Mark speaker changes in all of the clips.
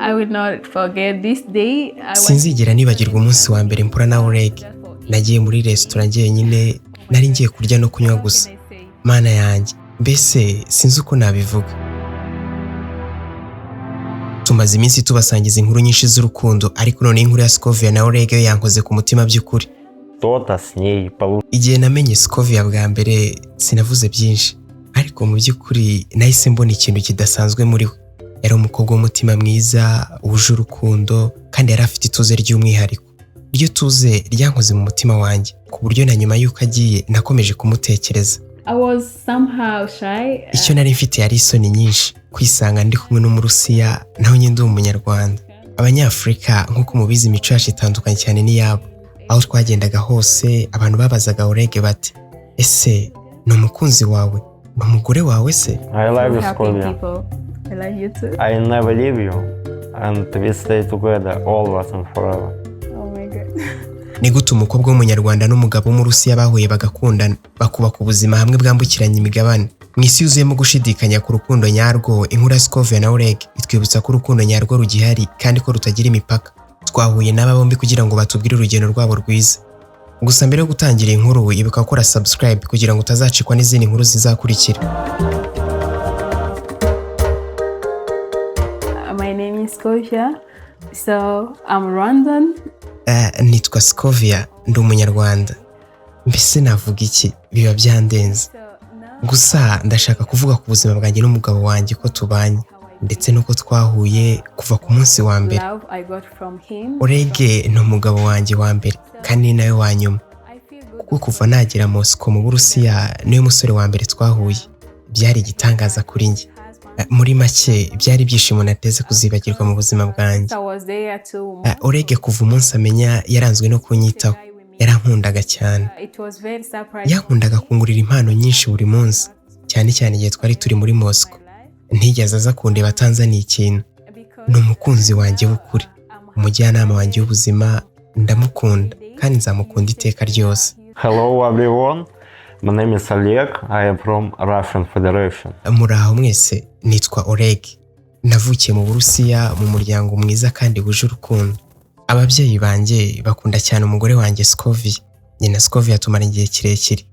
Speaker 1: I will not forget this day. I went
Speaker 2: Sinzigera nibagirwa umunsi wa mbere mpura na Oleg. Nagiye muri resitora njyenyine, nari ngiye kurya no kunywa gusa. Mana yanjye, mbese sinzi uko nabivuga. Tumaze iminsi tubasangiza inkuru nyinshi z'urukundo, ariko noneho inkuru ya Scovia na Oleg yo yankoze ku mutima by'ukuri.
Speaker 3: Что-то с ней получилось.
Speaker 2: Igihe namenye Scovia bwa mbere, sinavuze byinshi, ariko mu by'ukuri nahise mbona ikintu kidasanzwe muri we. Yari umukobwa w'umutima mwiza, wuje urukundo, kandi yari afite ituze ry'umwihariko. Iryo tuze ryankoze mu mutima wanjye, ku buryo na nyuma y'uko agiye nakomeje kumutekereza.
Speaker 1: I was somehow shy.
Speaker 2: Icyo nari mfite yari isoni nyinshi, kwisanga ndi kumwe n'Umurusiya naho njye ndi Umunyarwanda. Abanyafurika, nk'uko mubizi, imico yacu itandukanye cyane n'iyabo. Aho twagendaga hose, abantu babazaga Oleg bati: "Ese ni umukunzi wawe? Ni umugore wawe se?"
Speaker 3: I love you,
Speaker 1: Helping
Speaker 3: Scovia.
Speaker 1: People. I love you too.
Speaker 3: I never leave you, and we stay together always and forever.
Speaker 1: Oh my God.
Speaker 2: Ni gute umukobwa w'Umunyarwanda n'umugabo w'Umurusiya bahuye, bagakundana, bakubaka ubuzima hamwe bwambukiranya imigabane? Mu isi yuzuyemo gushidikanya ku rukundo nyarwo, inkuru ya Scovia na Oleg itwibutsa ko urukundo nyarwo rugihari kandi ko rutagira imipaka. Twahuye n'aba bombi kugira ngo batubwire urugendo rwabo rwiza. Gusa mbere yo gutangira inkuru, ibuka gukora subscribe kugira ngo utazacikwa n'izindi nkuru zizakurikira.
Speaker 1: My name is Scovia. So I'm Rwandan.
Speaker 2: Nitwa Scovia, ndi Umunyarwanda. Mbese navuga iki? Biba byandenze.
Speaker 1: So now
Speaker 2: Gusa ndashaka kuvuga ku buzima bwanjye n'umugabo wanjye, ko tubanye ndetse n'uko twahuye kuva ku munsi wa mbere.
Speaker 1: Love I got from him.
Speaker 2: Oleg ni umugabo wanjye wa mbere kandi ni nawe wa nyuma,
Speaker 1: I feel good.
Speaker 2: kuko kuva nagera Moscow mu Burusiya, niwe musore wa mbere twahuye. Byari igitangaza kuri njye. Muri make, byari ibyishimo nateze kuzibagirwa mu buzima bwanjye.
Speaker 1: I was there too.
Speaker 2: Oleg kuva umunsi amenya yaranzwe no kunyitaho, yarankundaga cyane.
Speaker 1: It was very surprising.
Speaker 2: Yankundaga kungurira impano nyinshi buri munsi, cyane cyane igihe twari turi muri Moscow. Ntigeze aza kundeba atanzaniye ikintu. Ni umukunzi wanjye w'ukuri, umujyanama wanjye w'ubuzima. Ndamukunda kandi nzamukunda iteka ryose.
Speaker 3: Hello, everyone. My name is Oleg. I am from Russian Federation.
Speaker 2: Muraho mwese, nitwa Oleg. Navukiye mu Burusiya mu muryango mwiza kandi wuje urukundo. Ababyeyi banjye bakunda cyane umugore wanjye Scovia. Njye na Scovia tumara igihe kirekire.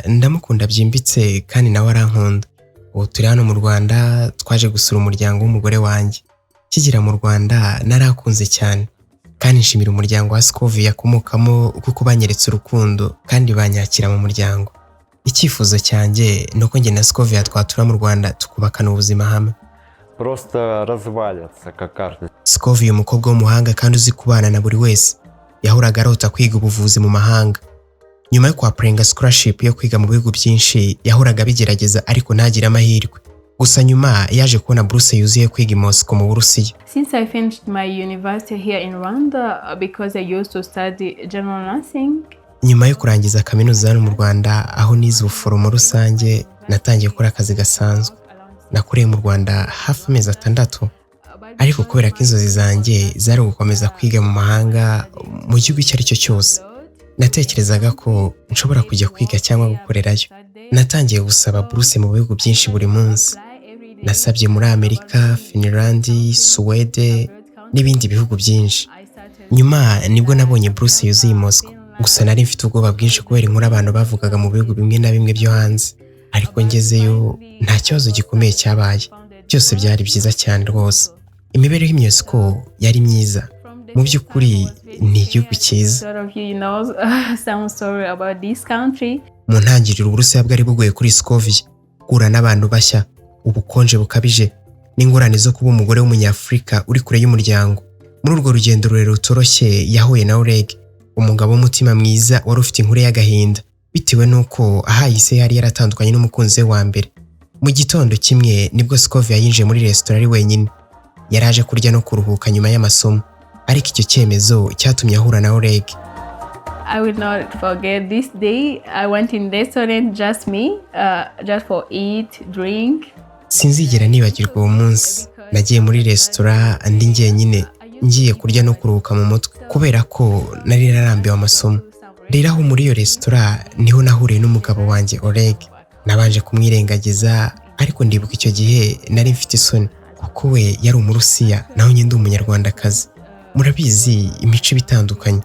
Speaker 2: Ndamukunda byimbitse kandi nawe arankunda. Ubu turi hano mu Rwanda, twaje gusura umuryango w'umugore wanjye. Kigera mu Rwanda narakunze cyane kandi nshimira umuryango wa Scovia akomokamo, kuko banyeretse urukundo kandi banyakira mu muryango. Icyifuzo cyanjye ni uko njye na Scovia twatura mu Rwanda, tukubakana ubuzima hamwe.
Speaker 3: Просто развалится, как карта.
Speaker 2: Scovia, umukobwa w'umuhanga kandi uzi kubana na buri wese, yahoraga arota kwiga ubuvuzi mu mahanga. Nyuma yo kwapplyinga scholarship yo kwiga mu bihugu byinshi, yahoraga abigerageza ariko ntagire amahirwe. Gusa nyuma yaje kubona buruse yuzuye kwiga i Moscow mu Burusiya.
Speaker 1: Since I finished my university here in Rwanda, because I used to study general nursing,
Speaker 2: Nyuma yo kurangiza kaminuza hano mu Rwanda, aho nize ubuforomo rusange, natangiye gukora akazi gasanzwe. Nakoreye mu Rwanda hafi amezi 6, ariko kubera ko inzozi zanjye zari ugukomeza kwiga mu mahanga, mu gihugu icyo ari cyo cyose, natekerezaga ko nshobora kujya kwiga cyangwa gukorerayo. Natangiye gusaba buruse mu bihugu byinshi buri munsi. Nasabye muri Amerika, Finland, Suwede n'ibindi bihugu byinshi. Nyuma nibwo nabonye buruse yuzuye i Moscow. Gusa nari mfite ubwoba bwinshi kubera inkuru abantu bavugaga mu bihugu bimwe na bimwe byo hanze. Ariko ngezeyo nta kibazo gikomeye cyabaye, byose byari byiza cyane rwose. Imibereho i Moscow yari myiza. Mu by'ukuri ni igihugu cyiza.
Speaker 1: Sort of you know some story about this country.
Speaker 2: Mu ntangiriro, Uburusiya bwari bugoye kuri Scovia. Guhura n'abantu bashya, ubukonje bukabije n'ingorane zo kuba umugore w'Umunyafurika uri kure y'umuryango. Muri urwo rugendo rurerure rutoroshye, yahuye na Oleg, umugabo w'umutima mwiza wari ufite inkuru y'agahinda bitewe n'uko ahahise yari yaratandukanye n'umukunzi we wa mbere. Mu gitondo kimwe nibwo Scovia yinjiye muri resitora ari wenyine. Yari aje kurya no kuruhuka nyuma y'amasomo, ariko icyo cyemezo cyatumye ahura na Oleg.
Speaker 1: I will not forget this day. I went in restaurant, just me, just for eat, drink.
Speaker 2: Sinzigera nibagirwa uwo munsi. Nagiye muri resitora ndi njyenyine, ngiye kurya no kuruhuka mu mutwe, kubera ko nari narambiwe amasomo. Rero aho muri iyo resitora niho nahuriye n'umugabo wanjye Oleg. Nabanje kumwirengagiza, ariko ndibuka icyo gihe nari mfite isoni kuko Kuko we yari Umurusiya, naho njye ndi Umunyarwandakazi. Murabizi, imico iba itandukanye.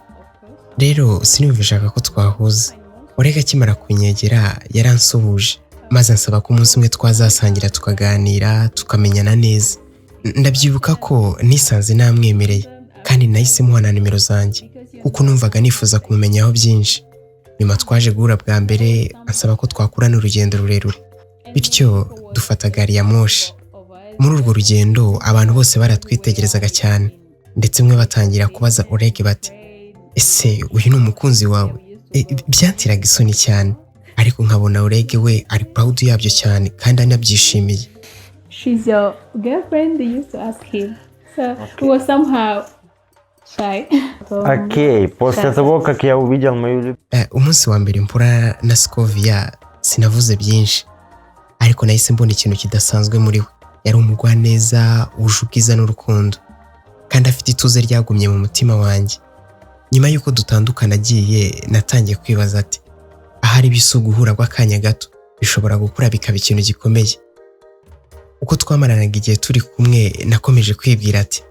Speaker 2: Rero siniyumvishaga ko twahuza. Oleg akimara kunyegera yaransuhuje, maze ansaba ko umunsi umwe twazasangira, tukaganira, tukamenyana neza. Ndabyibuka ko nisanze namwemereye, kandi nahise muha na nimero zanjye kuko numvaga nifuza kumumenyaho byinshi. Nyuma twaje guhura bwa mbere, ansaba ko twakorana urugendo rurerure, bityo dufata gari ya moshi. Muri urwo rugendo abantu bose baratwitegerezaga cyane, ndetse bamwe batangira kubaza Oleg bati: "Ese uyu ni umukunzi wawe?" Byanteraga isoni cyane, ariko nkabona Oleg we ari proud yabyo cyane kandi anabyishimiye.
Speaker 1: She's your girlfriend? They used to ask him. So he was somehow shy.
Speaker 3: Окей, после того, как я увидел мою любимую
Speaker 2: Umunsi wa mbere mpura na Scovia sinavuze byinshi, ariko nahise mbona ikintu kidasanzwe muri we. Yari umugwaneza wuje ubwiza n'urukundo, kandi afite ituze ryagumye mu mutima wanjye. Nyuma y'uko dutandukana agiye, natangiye kwibaza ati: "Ahari bisa uguhura kw'akanya gato bishobora gukura bikaba ikintu gikomeye." Uko twamaranaga igihe turi kumwe, nakomeje kwibwira ati: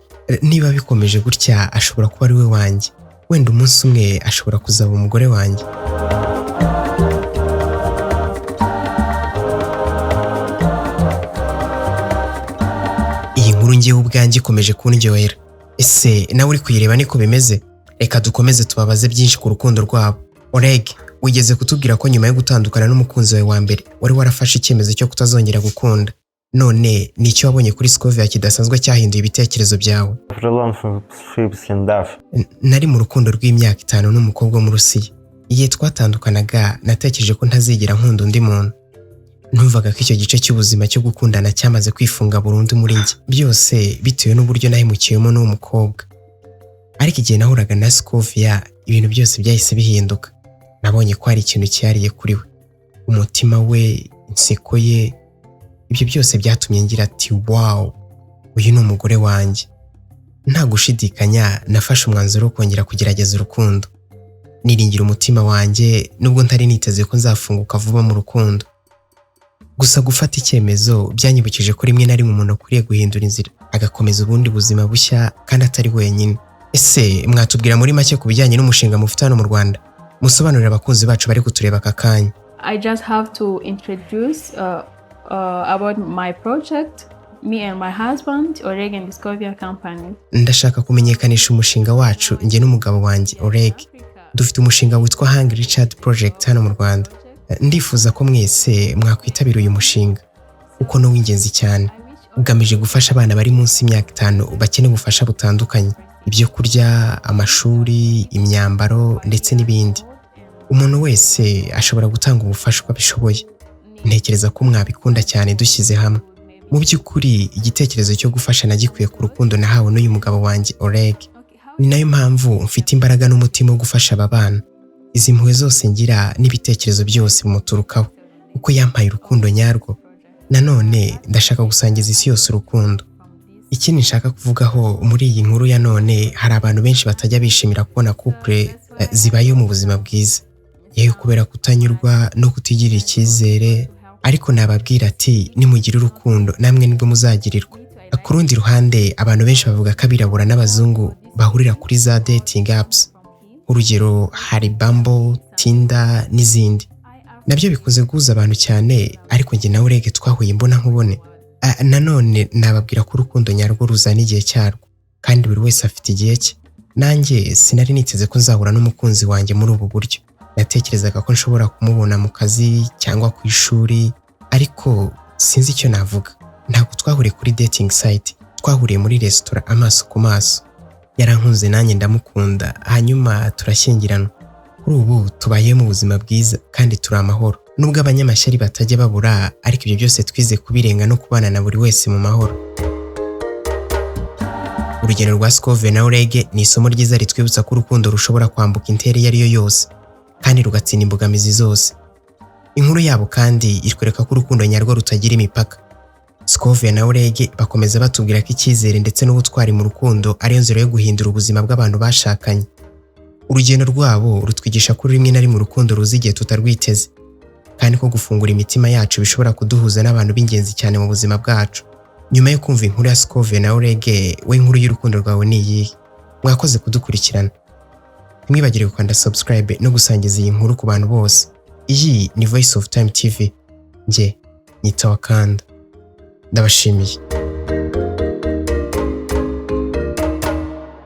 Speaker 2: "Niba bikomeje gutya, ashobora kuba ari we wanjye. Wenda umunsi umwe ashobora kuzaba umugore wanjye." Iyi nkuru ngewe ubwanjye ikomeje kundyohera. Ese nawe uri kuyireba niko bimeze? Reka dukomeze tubabaze byinshi ku rukundo rwabo. Oleg, wigeze kutubwira ko nyuma yo gutandukana n'umukunzi wawe wa mbere wari warafashe icyemezo cyo kutazongera gukunda. None ni icyo wabonye kuri Scovia kidasanzwe cyahinduye ibitekerezo byawe?
Speaker 3: Relationship Sindaf.
Speaker 2: Nari mu rukundo rw'imyaka 5 n'umukobwa wo mu Rusiya. Igihe twatandukanaga, natekereje ko ntazigera nkunda undi muntu. Numvaga ko icyo gice cy'ubuzima cyo gukundana cyamaze kwifunga burundu muri njye, byose bitewe n'uburyo nahemukiwemo n'uwo mukobwa. Ariko igihe nahuraga na Scovia, ibintu byose byahise bihinduka. Nabonye ko hari ikintu cyihariye kuri we, umutima we, inseko ye. Ibyo byose byatumye ngira ati: "Wow, uyu ni umugore wanjye." Nta gushidikanya, nafashe umwanzuro wo kongera kugerageza urukundo, niringira umutima wanjye, nubwo ntari niteze ko nzafunguka vuba mu rukundo. Gusa gufata icyemezo byanyibukije ko rimwe na rimwe umuntu akwiriye guhindura inzira, agakomeza ubundi buzima bushya kandi atari wenyine. Ese mwatubwira muri make ku bijyanye n'umushinga mufite hano mu Rwanda? Musobanurire abakunzi bacu bari kutureba aka kanya.
Speaker 1: I just have to introduce about my project, me and my husband, Oleg and Discovia Company.
Speaker 2: Ndashaka kumenyekanisha umushinga wacu, njye n'umugabo wanjye Oleg. Dufite umushinga witwa Hungry Child Project hano mu Rwanda. Ndifuza ko mwese mwakwitabira uyu mushinga kuko ni uw'ingenzi cyane. Ugamije gufasha abana bari munsi y'imyaka 5 bakeneye ubufasha butandukanye: ibyo kurya, amashuri, imyambaro ndetse n'ibindi. Umuntu wese ashobora gutanga ubufasha uko abishoboye. Ntekereza ko mwabikunda cyane dushyize hamwe. Mu by'ukuri, igitekerezo cyo gufasha nagikuye ku rukundo nahawe n'uyu mugabo wanjye Oleg. Ni nayo mpamvu mfite imbaraga n'umutima wo gufasha aba bana. Izi mpuhwe zose ngira n'ibitekerezo byose bimuturukaho, kuko yampaye urukundo nyarwo. Nanone ndashaka gusangiza isi yose urukundo. Ikindi nshaka kuvugaho muri iyi nkuru ya none, hari abantu benshi batajya bishimira kubona couple zibayeho mu buzima bwiza, yewe kubera kutanyurwa no kutigirira icyizere. Ariko nababwira ati: "Nimugira urukundo, namwe nibwo muzagirirwa." Ku rundi ruhande, abantu benshi bavuga ko abirabura n'abazungu bahurira kuri za dating apps, urugero hari Bumble, Tinder n'izindi, nabyo bikunze guhuza abantu cyane, ariko njye nawe Oleg twahuye imbona nkubone. Nanone nababwira ko urukundo nyarwo ruzana igihe cyarwo, kandi buri wese afite igihe cye. Nanjye sinari niteze ko nzahura n'umukunzi wanjye muri ubu buryo. Natekerezaga ko nshobora kumubona mu kazi cyangwa ku ishuri, ariko sinzi icyo navuga. Ntabwo twahuriye kuri dating site, twahuriye muri resitora amaso ku maso. Yarankunze, nanjye ndamukunda, hanyuma turashyingiranwa. Kuri ubu tubayeho mu buzima bwiza kandi turi amahoro, nubwo abanyamashyari batajya babura, ariko ibyo byose twize kubirenga no kubana na buri wese mu mahoro. Urugendo rwa Scovia na Oleg ni isomo ryiza ritwibutsa ko urukundo rushobora kwambuka intera iyo ari yo yose kandi rugatsinda imbogamizi zose. Inkuru yabo kandi itwereka ko urukundo nyarwo rutagira imipaka. Scovia na Oleg bakomeza batubwira ko icyizere ndetse n'ubutwari mu rukundo ariyo nzira yo guhindura ubuzima bw'abantu bashakanye. Urugendo rwabo rutwigisha ko rimwe na rimwe urukundo ruza igihe tutarwiteze, kandi ko gufungura imitima yacu bishobora kuduhuza n'abantu b'ingenzi cyane mu buzima bwacu. Nyuma yo kumva inkuru ya Scovia na Oleg, we inkuru y'urukundo rwawe ni iyihe? Mwakoze kudukurikirana. Ntimwibagire gukanda subscribe no gusangiza iyi nkuru ku bantu bose. Iyi ni Voice of Time TV. Njye nyita Wakanda. Ndabashimiye.